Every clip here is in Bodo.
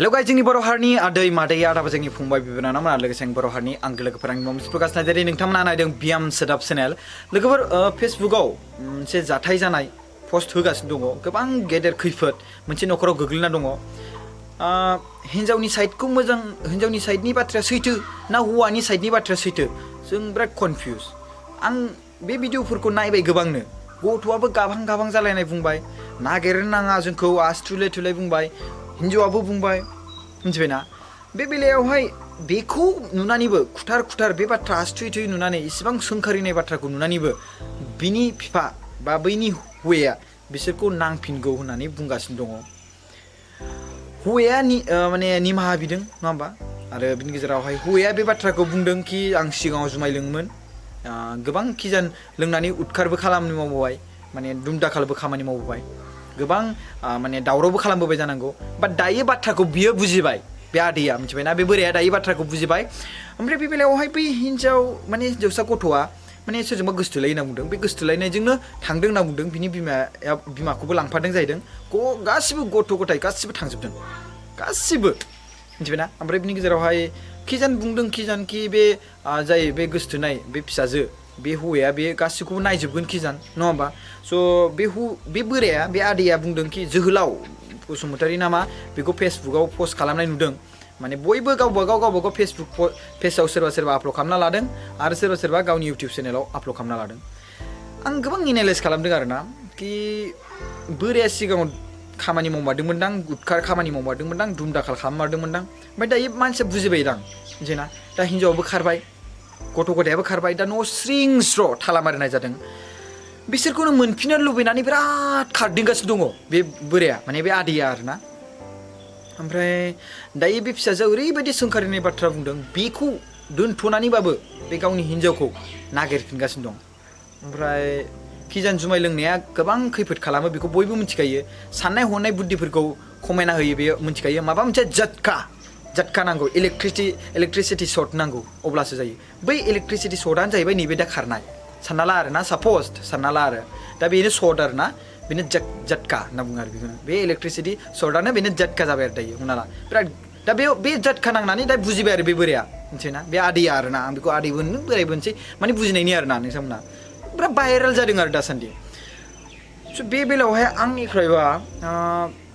हेलो गाइस जोंनि बर' हारिनि आदै मादै आदाबा जोंनि फंबाय बिबोनांमोना लोगोसे बर' हारिनि आंगो लोगोफोर आंनि मुं प्रकाश नार्जारी नोंथांमोना नायदों बियाम सोदाब चेनेल लोगोफोर फेसबुकआव मोनसे जाथाय जानाय पोस्ट होगासिनो दङ गोबां गेदेर खैफोद मोनसे नखराव गोग्लैना दङ हिन्जावनि साइडखौ मोजां हिन्जावनि साइडनि बाथ्राया सैथो ना हौवानि साइडनि बाथ्राया सैथो जों बिराद कनफ्यूज आं बे भिडिअफोरखौ नायबाय गोबांनो गथ'आबो गाबां गाबां जालायनाय बुंबाय नागिरनो नाङा जोंखौ आस थुलाय थुलाय बुंबाय हिन्जावाबो बुंबाय मिथिबायना बे बेलायावहाय बेखौ नुनानैबो खुथार खुथार बे बाथ्रा आसथुयै थुयै नुनानै इसिबां सोंखारिनाय बाथ्राखौ नुनानैबो बिनि बिफा बा बैनि हौवाया बिसोरखौ नांफिनगौ होननानै बुंगासिनो दङ हौवाया माने निमाहा बिदों नङा होमबा आरो बिनि गेजेरावहाय हौवाया बे बाथ्राखौ बुंदों कि आं सिगाङाव जुमाय लोङोमोन गोबां खिजान लोंनानै उदखारबो खामानि मावबोबाय माने दुमदाखालबो खामानि मावबोबाय गोबां माने दावरावबो खालामबोबाय जानांगौ बाट दायो बाथ्राखौ बियो बुजिबाय बे आदैया मिथिबायना बे बोराया दायो बाथ्राखौ बुजिबाय ओमफ्राय बे बेलायावहाय बै हिन्जाव माने हिन्जावसा गथ'आ माने सोरजोंबा गोसथोलायो होनना बुंदों बे गोसथोलायनायजोंनो थांदों होनना बुंदों बिनि बिमाखौबो लांफादों जाहैदों गासिबो गथ' गथाय गासिबो थांजोबदों गासिबो मिथिबायना ओमफ्राय बिनि गेजेरावहाय खिजान बुंदों खिजान कि बे जाय बे गोसथोनाय बे फिसाजो बे हौवाया बे गासिखौबो नायजोबगोन खिजान नङा होमबा स' बे बोराया बे आदैया बुंदों कि जोहोलाव बसुमतारी नामा बेखौ फेसबुकआव पस्ट खालामनाय नुदों माने बयबो गावबागाव फेसबुक पेजाव सोरबा आपल'ड खालामना लादों आरो सोरबा गावनि इउटिउब चेनेलाव आपल'ड खालामना लादों आं गोबां एनालाइज खालामदों आरोना कि बोराया सिगाङाव खामानि मावमारदोंमोनदां उदखार खामानि मावमारदोंमोनदां दुमदाखाल खालाममारदोंमोनदां ओमफ्राय दायो मानसिया बुजिबायदां मिथिबायना दा हिन्जावाबो खारबाय गथ' गथायाबो खारबाय दा न'आव स्रिं स्र' थाला मारिनाय जादों बिसोरखौनो मोनफिननो लुबैनानै बिराद खारदिंगासिनो दङ बे बोराया माने बे आदैया आरोना ओमफ्राय दायो बे फिसाजोआ ओरैबायदि सोंखारिनाय बाथ्रा बुंदों बेखौ दोनथ'नानैबाबो बे गावनि हिन्जावखौ नागिरफिनगासिनो दं ओमफ्राय खिजान जुमाय लोंनाया गोबां खैफोद खालामो बेखौ बयबो मिथिखायो साननाय हनाय बुद्धिफोरखौ खमायना होयो बेयो मिथिखायो माबा मोनसे झटका नांगौ इलेक्ट्रिसिटि सर्ट नांगौ अब्लासो जायो बै इलेक्ट्रिसिटि सर्टआनो जाहैबाय नैबे दा खारनाय सानना ला आरो ना साप'ज सानना ला आरो दा बेनो सर्ट आरो ना बेनो झटका होनना बुङो आरो बेखौनो बे इलेक्ट्रिसिटि सर्टआनो बेनो झटका जाबाय आरो दायो हमना ला बिराद दा बे झटका नांनानै दा बुजिबाय आरो बे बोराया मिथिबायना बे आदैया आरो ना आं बेखौ आदैबो होनो बोरायबो होनसै माने बुजिनायनि आरो ना नोंथांमोना बिराद भाइरेल जादों आरो दासान्दि स' बे बेलायावहाय आंनिफ्रायबा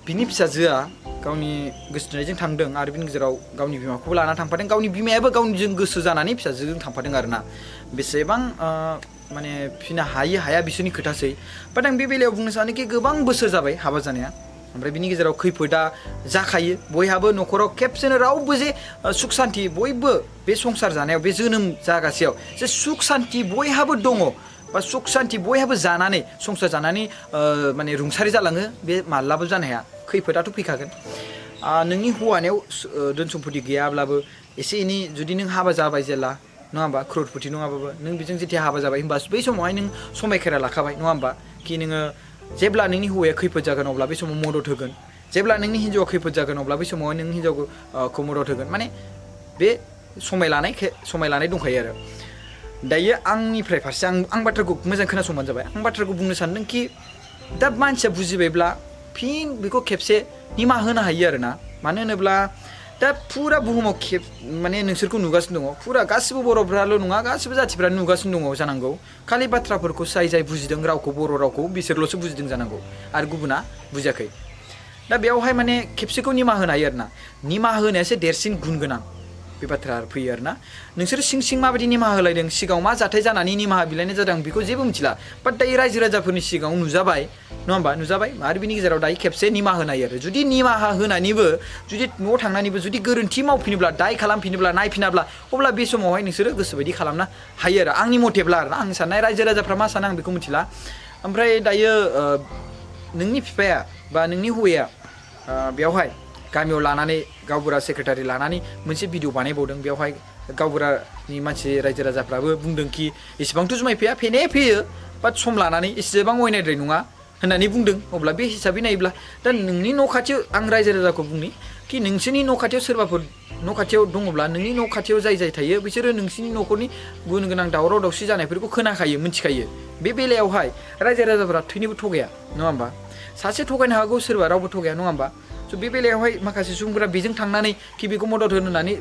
बिनि फिसाजोआ गावनि गोसोथोनायजों थांदों आरो बिनि गेजेराव गावनि बिमाखौबो लाना थांफादों गावनि बिमायाबो गावनिजों गोसो जानानै फिसाजोजों थांफादों आरो ना बेसेबां माने फिनो हाया बिसोरनि खोथासै बाट आं बे बेलायाव बुंनो सानो कि गोबां बोसोर जाबाय हाबा जानाया ओमफ्राय बिनि गेजेराव खैफोदा जाखायो बयहाबो न'खराव खेबसेनो रावबो जे सुख सान्थि बयबो बे संसार जानायाव बे जोनोम जागासेयाव जे सुख सान्थि बयहाबो दङ बा सुख सान्थि बयहाबो जानानै संसार जानानै माने रुंसारि जालाङो बे माब्लाबो जानो हाया खैफोदाथ' फैखागोन नोंनि हौवानियाव धोन सम्पति गैयाब्लाबो एसे एनै जुदि नों हाबा जाबाय जेला नङा होमबा क्ररपति नङाबाबो नों बेजों जेथिया हाबा जाबाय होमबा बै समावहाय नों समायखेरा लाखाबाय नङा होमबा कि नोङो जेब्ला नोंनि हौवाया खैफोद जागोन अब्ला बै समाव मदद होगोन जेब्ला नोंनि हिन्जावा खैफोद जागोन अब्ला बै समावहाय नों हिन्जावखौ मदद होगोन माने बे समाय लानाय दंखायो आरो दायो आंनिफ्राय फारसे आं बाथ्राखौ मोजां खोनासंबानो जाबाय आं बाथ्राखौ बुंनो सानदों कि दा मानसिया बुजिबायब्ला फिन बेखौ खेबसे निमाहा होनो हायो आरो ना मानो होनोब्ला दा फुरा बुहुमाव माने नोंसोरखौ नुगासिनो दङ फुरा गासिबो बर'फ्राल' नङा गासिबो जाथिफ्रानो नुगासिनो दङ जानांगौ खालि बाथ्राफोरखौ जाय बुजिदों रावखौ बर' रावखौ बिसोरल'सो बुजिदों जानांगौ आरो गुबुना बुजियाखै दा बेयावहाय माने खेबसेखौ निमाहा होनो हायो आरो ना निमाहा होनायासो देरसिन गुन गोनां बे बाथ्रा फैयो आरो ना नोंसोर सिं माबायदि निमाहा होलायदों सिगाङाव मा जाथाय जानानै निमाहा बिलाइनाय जादों बेखौ जेबो मिथिला बाट दायो रायजो राजाफोरनि सिगाङाव नुजाबाय नङा होमबा नुजाबाय आरो बिनि गेजेराव दायो खेबसे निमाहा होनाय आरो जुदि निमाहा होनानैबो जुदि न'आव थांनानैबो जुदि गोरोन्थि मावफिनोब्ला दाय खालामफिनोब्ला नायफिनाब्ला अब्ला बे समावहाय नोंसोरो गोसोबायदि खालामनो हायो आरो आंनि मथेब्ला आरो आं साननाय रायजो राजाफ्रा मा सानो आं बेखौ मिथिला ओमफ्राय दायो नोंनि बिफाया बा नोंनि हौवाया बेवहाय गामियाव लानानै गावबुरा सेक्रेटारि लानानै मोनसे भिडिअ बानायबावदों बेवहाय गावबुरानि मानसि रायजो राजाफ्राबो बुंदों कि एसेबांथ' जुमाय फेनाया फेयो बाट सम लानानै एसेबां अयनायद्राय नङा होननानै बुंदों अब्ला बे हिसाबै नायोब्ला दा नोंनि न' खाथियाव आं रायजो राजाखौ बुंनि कि नोंसोरनि न' खाथियाव सोरबाफोर न' खाथियाव दङब्ला नोंनि न' खाथियाव जाय थायो बिसोरो नोंसिनि न'खरनि गुन गोनां दावराव दावसि जानायफोरखौ खोनाखायो मिथिखायो बे बेलायावहाय रायजो राजाफोरा थैनोबो थगाया नङा होमबा सासे थगायनो हागौ सोरबा रावबो थगाया नङा होमबा स' बे बेलायावहाय माखासे सुबुंफोरा बेजों थांनानै कि बेखौ मदद होनो होननानै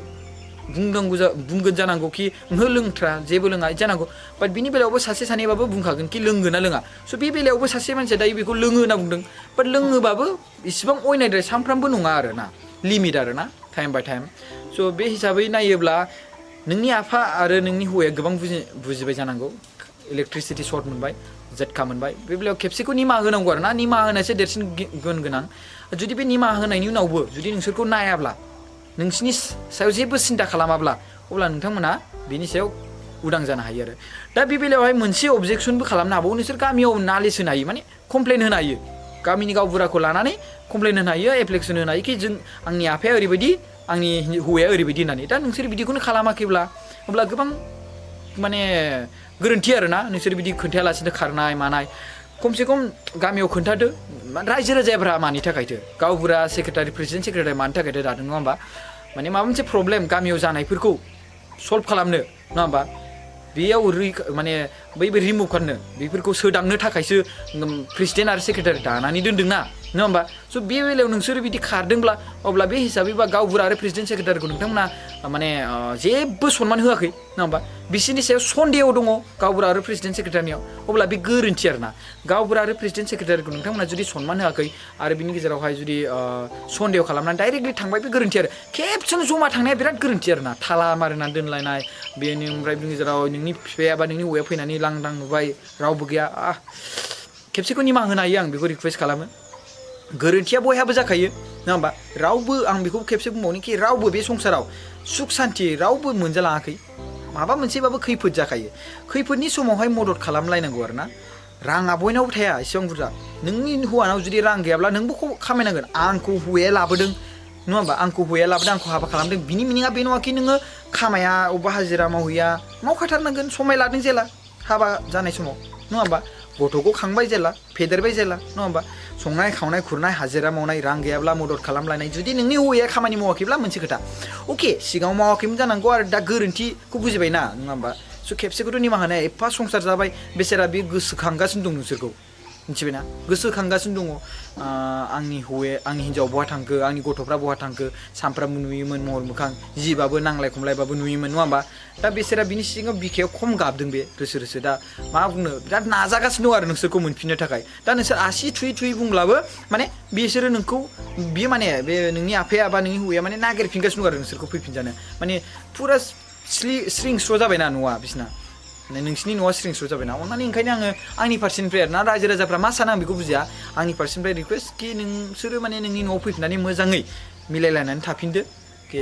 बुंगोन जानांगौ कि ओहो लोंथ्रा जेबो लोङा जानांगौ बाट बिनि बेलायावबो सासे सानैबाबो बुंखागोन कि लोंगोन ना लोङा स' बे बेलायावबो सासे मानसिया दायो बेखौ लोङो होनना बुंदों बाट लोङोबाबो इसिबां अयनायद्राय सानफ्रामबो नङा आरो ना लिमिट आरो ना टाइम बाय टाइम स' बे हिसाबै नायोब्ला नोंनि आफा आरो नोंनि हौवाया गोबां बुजिबाय जानांगौ इलेक्ट्रिसिटि सर्ट मोनबाय झटका मोनबाय बे बेलायाव खेबसेखौ निमाहा होनांगौ आरो ना निमाहा होनायसो देरसिन गुन गोनां जुदि बे निमाहा होनायनि उनावबो जुदि नोंसोरखौ नायाब्ला नोंसिनि सायाव जेबो सिन्था खालामाब्ला अब्ला नोंथांमोना बिनि सायाव उदां जानो हायो आरो दा बे बेलायावहाय मोनसे अबजेक्सनबो खालामनो हाबावो नोंसोर गामियाव नालिस होनो हायो माने कमप्लेन होनो हायो गामिनि गावबुराखौ लानानै कमप्लेन होनो हायो एप्लिकेसन होनो हायो कि जों आंनि आफाया ओरैबायदि आंनि हौवाया ओरैबायदि होननानै दा नोंसोर बिदिखौनो खालामाखैब्ला अब्ला गोबां माने गोरोन्थि आरोना नोंसोर बिदि खोन्थायालासिनो खारनाय मानाय खमसे खम गामियाव खोन्थादो रायजो राजाफ्रा मानि थाखायथो गावबुरा सेक्रेटारि प्रेसिडेन्ट सेक्रेटारि मानि थाखायथो दादों नङा होमबा माने माबा मोनसे प्रब्लेम गामियाव जानायफोरखौ सल्भ खालामनो नङा होमबा बेयाव माने बैबो रिमुभ खालामनो बेफोरखौ सोदांनो थाखायसो प्रेसिडेन्ट आरो सेक्रेटारि दानानै दोनदोंना नङा होमबा स' बे बेलायाव नोंसोरो बिदि खारदोंब्ला अब्ला बे हिसाबै बा गावबुरा आरो प्रेसिडेन्ट सेक्रेटारिखौ नोंथांमोना माने जेबो सनमान होआखै नङा होमबा बिसोरनि सायाव सन्देह दङ गावबुरा आरो प्रेसिडेन्ट सेक्रेटारिनियाव अब्ला बे गोरोन्थि आरोना गावबुरा आरो प्रेसिडेन्ट सेक्रेटारिखौ नोंथांमोना जुदि सनमान होआखै आरो बिनि गेजेरावहाय जुदि सन्देह खालामनानै डाइरेक्टलि थांबाय बे गोरोन्थि आरो खेबसेनो जमा थांनाया बिराद गोरोन्थि आरोना थाला मारिनानै दोनलायनाय बेनि ओमफ्राय बिनि गेजेराव नोंनि बिफाया बा नोंनि हौवाया फैनानै लांदां नुबाय रावबो गैया खेबसेखौ निमाहा होनो हायो आं बेखौ रिकुवेस्ट खालामो गोरोन्थिया बयहाबो जाखायो नङा होमबा रावबो आं बेखौ खेबसे बुंबावनि कि रावबो बे संसाराव सुख सान्थि रावबो मोनजालाङाखै माबा मोनसेबाबो खैफोद जाखायो खैफोदनि समावहाय मदद खालामलायनांगौ आरो ना राङा बयनावबो थाया एसेबां बुरजा नोंनि हौवानाव जुदि रां गैयाब्ला नोंबो खामायनांगोन आंखौ हौवाया लाबोदों नङा होमबा आंखौ हौवाया लाबोदों आंखौ हाबा खालामदों बिनि मिनिङा बे नङा कि नोङो खामाया अबेबा हाजिरा मावहैया मावखाथारनांगोन समाय लादों जेला हाबा जानाय समाव नङा होमबा गथ'खौ खांबाय जेला फेदेरबाय जेला नङा होमबा संनाय खावनाय खुरनाय हाजिरा मावनाय रां गैयाब्ला मदद खालामलायनाय जुदि नोंनि हौवाया खामानि मावाखैब्ला मोनसे खोथा अके सिगाङाव मावाखैमोन जानांगौ आरो दा गोरोन्थिखौ बुजिबाय ना नङा होमबा स' खेबसेखौथ' निमाहा होनाया एफा संसार जाबाय बेसेरा बे गोसोखांगासिनो दं नोंसोरखौ मिथिबायना गोसोखांगासिनो दङ आंनि हौवाया आंनि हिन्जाव बहा थांखो आंनि गथ'फ्रा बहा थांखो सानफ्रामबो नुयोमोन महर मोखां जिबाबो नांलाय खमलायबाबो नुयोमोन नङा होमबा दा बिसोरा बिनि सिगाङाव बिखायाव खम गाबदों बे रोसो रोसो दा मा बुंनो बिराद नाजागासिनो दं आरो नोंसोरखौ मोनफिननो थाखाय दा नोंसोर आसि थुयै थुयै बुंब्लाबो माने बिसोरो नोंखौ बियो माने बे नोंनि आफाया बा नोंनि हौवाया माने नागिरफिनगासिनो दं आरो नोंसोरखौ फैफिनजानो माने फुरा स्रिं स्र' जाबायना न'आ बिसिना माने नोंसिनि न'आ स्रिं स्र' जाबायना अननानै ओंखायनो आङो आंनि फारसेनिफ्राय आरो ना रायजो राजाफ्रा मा सानो आं बेखौ बुजिया आंनि फारसेनिफ्राय रिकुवेस्ट कि नोंसोरो माने नोंनि न'आव फैफिननानै मोजाङै मिलायलायनानै थाफिनदो कि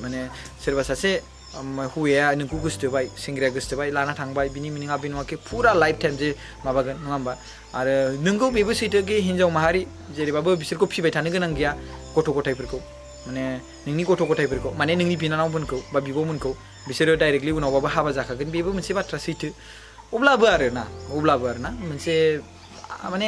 माने सोरबा सासे हौवाया नोंखौ गोसोथोबाय सेंग्राया गोसोथोबाय लाना थांबाय बिनि मिनिङा बे नङा कि फुरा लाइफ टाइम जे माबागोन नङा होमबा आरो नोंगौ बेबो सैथो कि हिन्जाव माहारि जेरैबाबो बिसोरखौ फिबाय थानो गोनां गैया गथ' गथायफोरखौ माने नोंनि गथ' गथायफोरखौ माने नोंनि बिनानावमोनखौ बा बिब'मोनखौ बिसोरो डाइरेक्टलि उनावबाबो हाबा जाखागोन बेबो मोनसे बाथ्रा सैथो अब्लाबो आरो ना मोनसे माने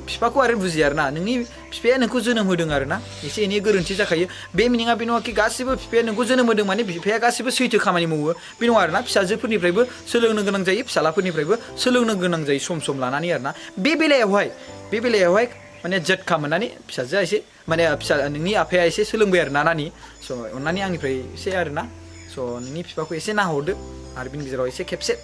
बिफाखौ आरो बुजियो आरो ना नोंनि बिफाया नोंखौ जोनोम होदों आरो ना एसे एनै गोरोन्थि जाखायो बे मिनिङा बे नङा कि गासिबो बिफाया नोंखौ जोनोम होदों माने बिफाया गासिबो सैथो खामानि मावो बे नङा आरो ना फिसाजोफोरनिफ्रायबो सोलोंनो गोनां जायो फिसालाफोरनिफ्रायबो सोलोंनो गोनां जायो सम लानानै आरो ना बे बेलायावहाय माने झटका मोननानै फिसाजोआ एसे माने नोंनि आफाया एसे सोलोंबाय आरो ना नानि स' अननानै आंनिफ्राय एसे आरो ना स' नोंनि बिफाखौ एसे नाहरदो आरो बिनि गेजेराव एसे खेबसे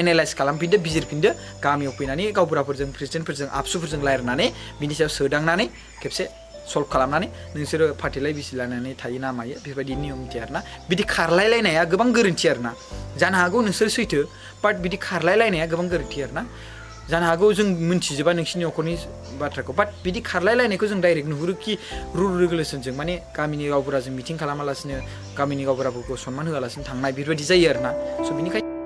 एनालाइज खालामफिनदो बिजिरफिनदो गामियाव फैनानै गावबुराफोरजों प्रेसिडेन्टफोरजों आबसुफोरजों रायलायनानै बिनि सायाव सोदांनानै खेबसे सल्भ खालामनानै नोंसोरो फाथैलाय बिसिलायनानै थायो ना मायो बेबायदि नियम निथि आरो ना बिदि खारलायलायनाया गोबां गोरोन्थि आरो ना जानो हागौ नोंसोर सैथो बाट बिदि खारलायलायनाया गोबां गोरोन्थि आरो ना जानो हागौ जों मिन्थिजोबा नोंसिनि न'खरनि बाथ्राखौ बाट बिदि खारलायलायनायखौ जों डाइरेक्ट नुहुरो कि रुल रेगुलेसनजों माने गामिनि गावबुराजों मिटिं खालामालासिनो गामिनि गावबुराफोरखौ सनमान होआलासिनो थांनाय बेफोरबायदि जायो आरो ना स' बिनिखायनो